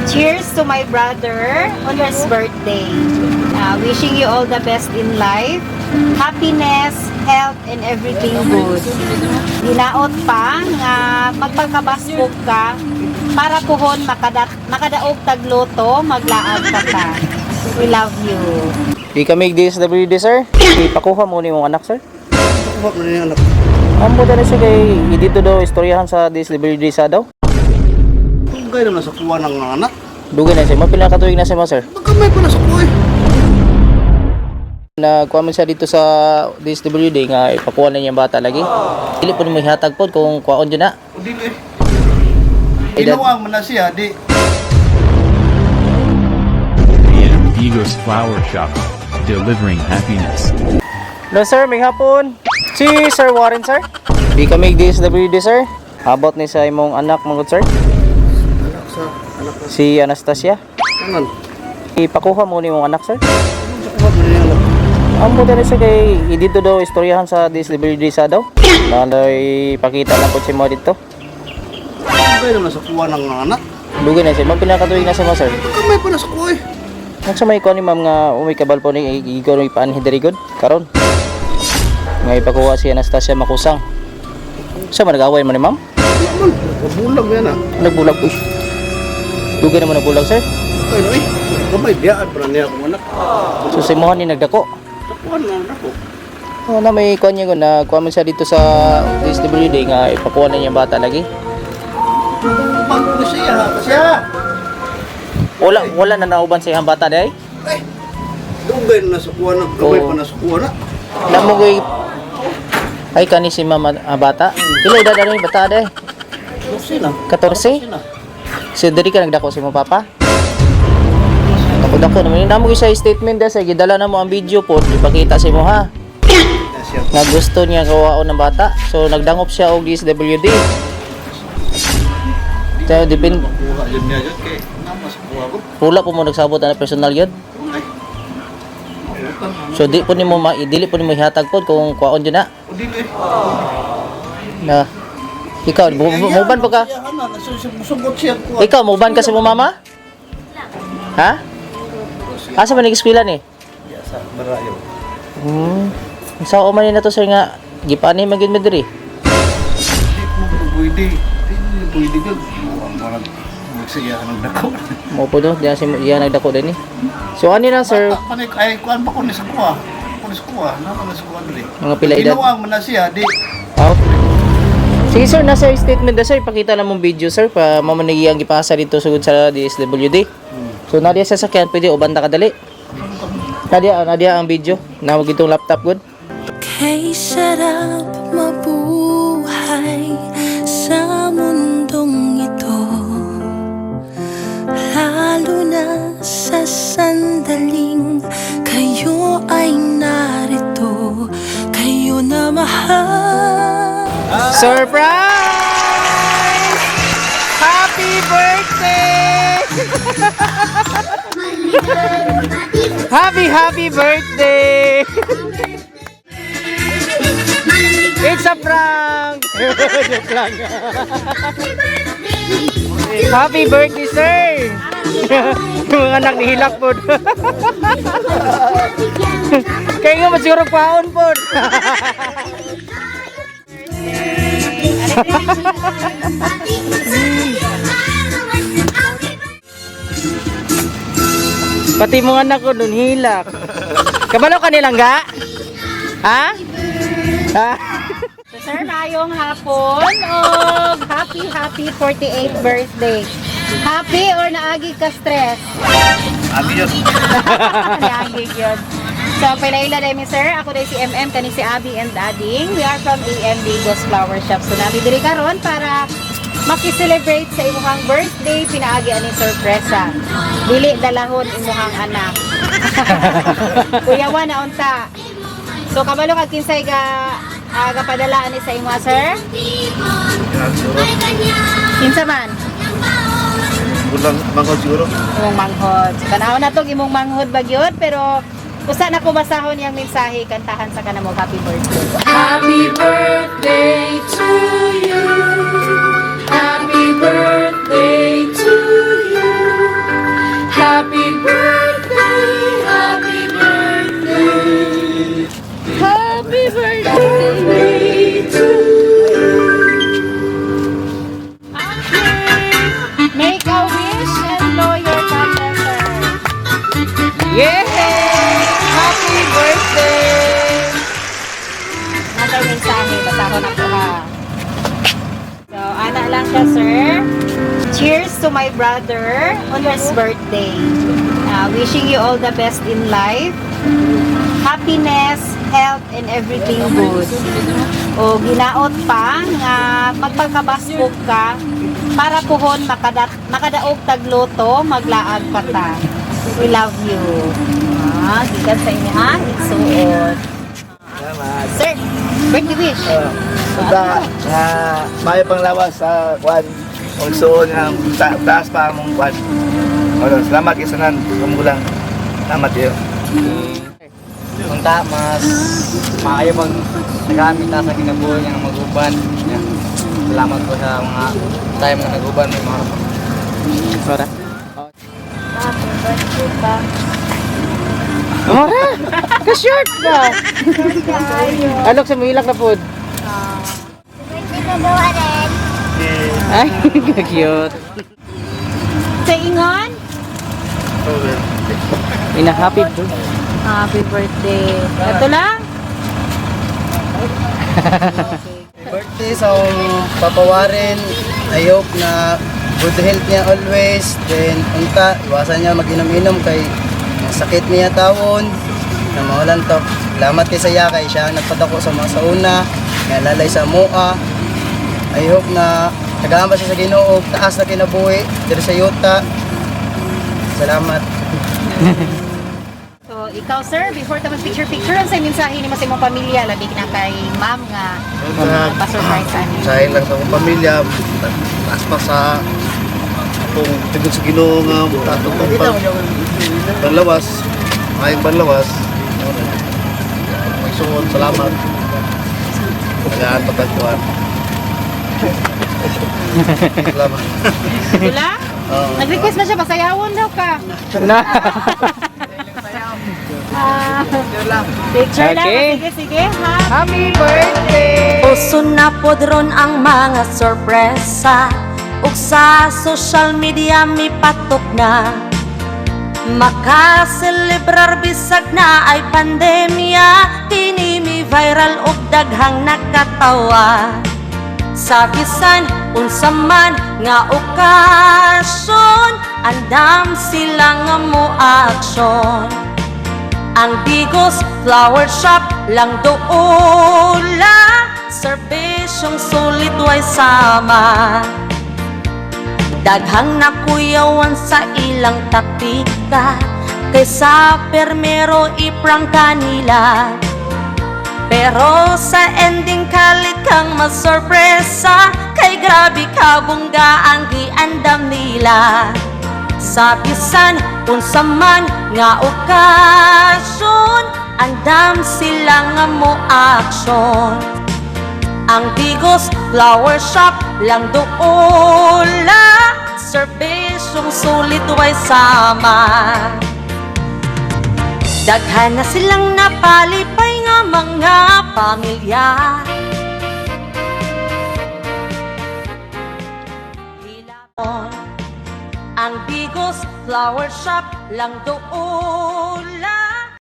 Cheers to my brother on his birthday. Wishing you all the best in life, happiness, health, and everything good. Hinaot pa nga magpakabaskog ka para puhon makadaog tag lotto, maglaag pa ka. We love you. Di kami DSWD, sir. Ipakuha mo ni mong anak, sir. Kuha mo na yung anak. Ang buta na siya kay dito daw istoryahan sa DSWD sa daw. Kung gaya naman sa kuha ng anak. Dugay na siya. Mapila ka tuig na siya mo, sir? Magkamay pa na sa kuha eh. Nagkuha man siya dito sa DSWD nga ipakuha na niya ang bata lagi. Dili po nimo ihatag pod kung kuwaon dyan na. O dili eh. Edad. Ginuang man na siya, di. AM Digos Flower Shop, delivering happiness. Hello sir, may hapon. Si Sir Warren, sir. Di kami DSWD, sir. Abot ni sa imong anak mga sir. Anak sa, anak sa. Si Anastasia. Angan. Ipakuha mo ni mong anak, sir. Sa kuha mo na yung anak. Ang buta na siya kay dito daw istoryahan sa DSWD sa daw. Naloy pakita lang po si mo dito. Kung gaya naman sa kuha ng anak. Dugay na siya. Mapila ka tuig na siya mo, sir? Magkamay pa na sa kuha eh. Ang sa may kuha ni ma'am nga umay kabal po ni igor may paanhi diri gud karon. Nga ipakuha si Anastasia Makusang. Sa man nag-away man ni ma'am? Wala man. Kabulag yan ah. Nagbulag uy. Dugay naman nagbulag, sir. Kaya na eh. Kamay, biyaan pa na niya akong anak. So sa imuhan ni nagdako. Sa kuha ng anak ko. Oh, na may kuha niya ko na kuha man siya dito sa DSWD nga ipakuha na niya ang bata lagi. Bago na siya ha. Siya. Wala wala na nauban sa iyang bata day. Eh. Dugay na sa kuha na. Kamay Oo. pa na sa kuha na. Namugoy ay kani si mama ah, bata. Pila edad ani bata day? 12 na. 14? na. So diri ka nagdako si mo papa? Dako dako naman namo gyud sa statement da sa gidala na mo ang video po ipakita sa imo ha. Siya. Nga gusto niya gawaon ng bata. So nagdangop siya og DSWD. So depend Kuha yun niya yun kay. Nama sa kuha ko. wala po mo nagsabot na personal yun. Ay. So di po nimo ma dili po nimo ihatag pod kung kuwaon jud na. O dili eh. Na ikaw muban pa ka? Sugot siya kuha. Ikaw muban ka sa mo mama? Ha? Asa man nag-eskwela ni? Ya, sa barayo. Sa man ni na to sir nga gipaani man gyud mi diri. Di mo pwede. Di mo pwede ka. Marag magsiya ng dako. Mo po do, diyan si diyan nagdako din ni. So ani na sir, Bata pa ni ay kuan pa ko ni sa kuha. Ko ni sa kuha, na ni sa kuha diri. Mga pila edad? Ginuang man na siya di. Oh. Sige sir, nasa statement na sir, ipakita na mong video sir pa mamanigi ang gipasa dito sugod sa DSWD. So nadia sa sakyan pwede uban ta kadali. Nadia, nadia ang video na itong laptop good. Kay sarap mabuhay sa mundong ito, lalo na sa sandaling kayo ay narito. Kayo na mahal. Surprise! Happy birthday! Happy happy birthday! It's a prank! Joke lang. Happy birthday, sir! Yung mga anak ni Hilak po. Kaya nga masiguro paon po. Pati mga anak ko dun hilak. Kabalo ka nilang ga? Ha? Ha? So, sir, maayong hapon og happy happy 48th birthday. Happy or naagi ka stress? Abi yun. Naagi yun. So, pailaila dahil mi sir. Ako dahil si MM, kani si Abby and Ading. We are from AM Digos Flower Shop. So, nami diri karon para makiselebrate sa imuhang birthday, pinaagi ani sorpresa. Dili dalahon imuhang anak. Kuyawa na unta. So, kabalo kag kinsay ga gapadala ani sa imo, sir? Kinsa man? Bulang manghod siguro. Imong manghod. So, tanaw na tong imong manghod bagyod pero usa na ko basahon yang mensahe kantahan sa kanamo happy birthday. Happy birthday to you. Happy birthday to you. Yay! Happy birthday! Natay mensahe, basahon ako ha. So, ana lang siya, sir. Cheers to my brother on his birthday. Wishing you all the best in life. Happiness, health, and everything good. O ginaot pa nga magpagkabaskog ka para puhon makadaog tagluto, maglaag pa ta. We love you. Gikan sa inyo ha, igsuon. Salamat. Sir, birthday wish. Sa nga maayo pang lawas sa kwan. Ug suon nga taas pa among kwan. Ano, salamat kay sanan kamulang. Salamat iyo. Unta mas maayo pag nagamit ta sa kinabuhi nga maguban. Yeah. Salamat po sa mga time nga naguban may mga Ora. Happy birthday pa. Ora! Ka-short ba? Alok sa mga ilak na food. Birthday na daw rin. Ay, cute. Sa ingon? Ina happy birthday. Happy birthday. Ito lang. Birthday sa akong Papa Warren. I hope na good health niya always. Then unta iwasan niya mag-inom-inom kay ang sakit niya tawon. Na mawalan to. Salamat kay saya kay siya ang nagpadako sa mga sauna, nalalay sa mua. I hope na tagaan pa siya sa Ginoo, taas na kinabuhi diri sa yuta. Salamat. So, ikaw sir, before ta mag-picture-picture, ang sa mensahe ni mo sa imong pamilya, labi na kay ma'am nga pa-surprise ani. Sahin lang sa akong pamilya, taas pa sa kung tigod sa Ginoo nga tatong pang panlawas, maayong panlawas. May suot, salamat. Tagaan patagpuan. Salamat. Ito lang? Nag-request na siya, pasayawon daw ka. Na. Picture lang. Okay. Sige, sige. Ha? Happy birthday! Uso na pod ron ang mga sorpresa ug sa social media mipatok na. Makaselebrar bisag na ay pandemya, kini mi viral ug daghang nakatawa. Sa bisan unsa man nga okasyon, andam sila nga mo aksyon. Ang Digos Flower Shop lang doula, serbisyong sulit way sama. Daghang nakuyawan sa ilang taktika, kaysa permero iprangka nila. Pero sa ending kalit kang masorpresa, kay grabe kabungga ang giandam nila. Sa bisan unsa man nga okasyon, andam sila nga mo aksyon. Ang Digos Flower Shop lang doula, serbisyong sulit way sama. Daghan na silang napalipay nga mga pamilya. Hilabon. Ang Digos Flower Shop lang doon.